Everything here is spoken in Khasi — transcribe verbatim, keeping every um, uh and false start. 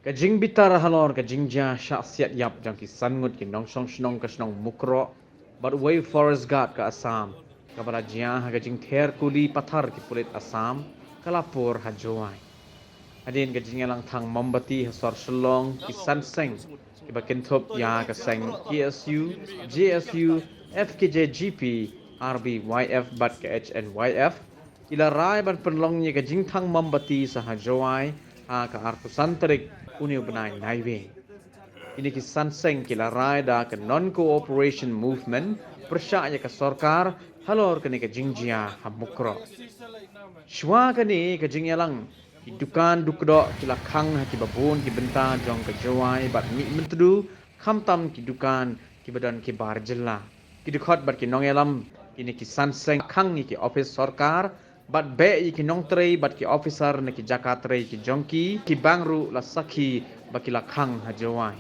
Ka jingbitar halor ka jingjia shah siat ïap jong ki san ngut ki nongshong shnong ka shnong Mukroh bad uwei u forest guard ka Assam, kaba la jia ha ka jingther kuli pathar ki pulit Assam, ka la pur ha Jowai. Hadien ka jingïalang thang mombati ha sor Shillong, ki san seng kiba kynthup ïa ka seng K S U, J S U, F K J G P, R B Y F bad ka H N Y F, ki la rai ban pynlong ïa ka jingthang mombati sha ha Jowai ha ka arphew san tarik une u bnai Naiwieng. Kine ki san seng ki la rai da ka Non-Cooperation Movement pyrshah ïa ka sorkar halor kane ka jingjia ha Mukroh. Shuwa kane ka jingïalang, ki dukan dukdoh ki la khang ha kiba bun ki bynta jong ka Jowai bad Mihmyntdu, khamtam ki dukan kiba don ki bar jylla. Ki dkhot bad ki nongïalam kine ki san seng khang ïa ki ophis sorkar bad beh ïa ki nongtrei bad ki ophisar na ki jaka trei ki jong ki, ki bang ruh la sakhi ba ki la khang ha Jowai.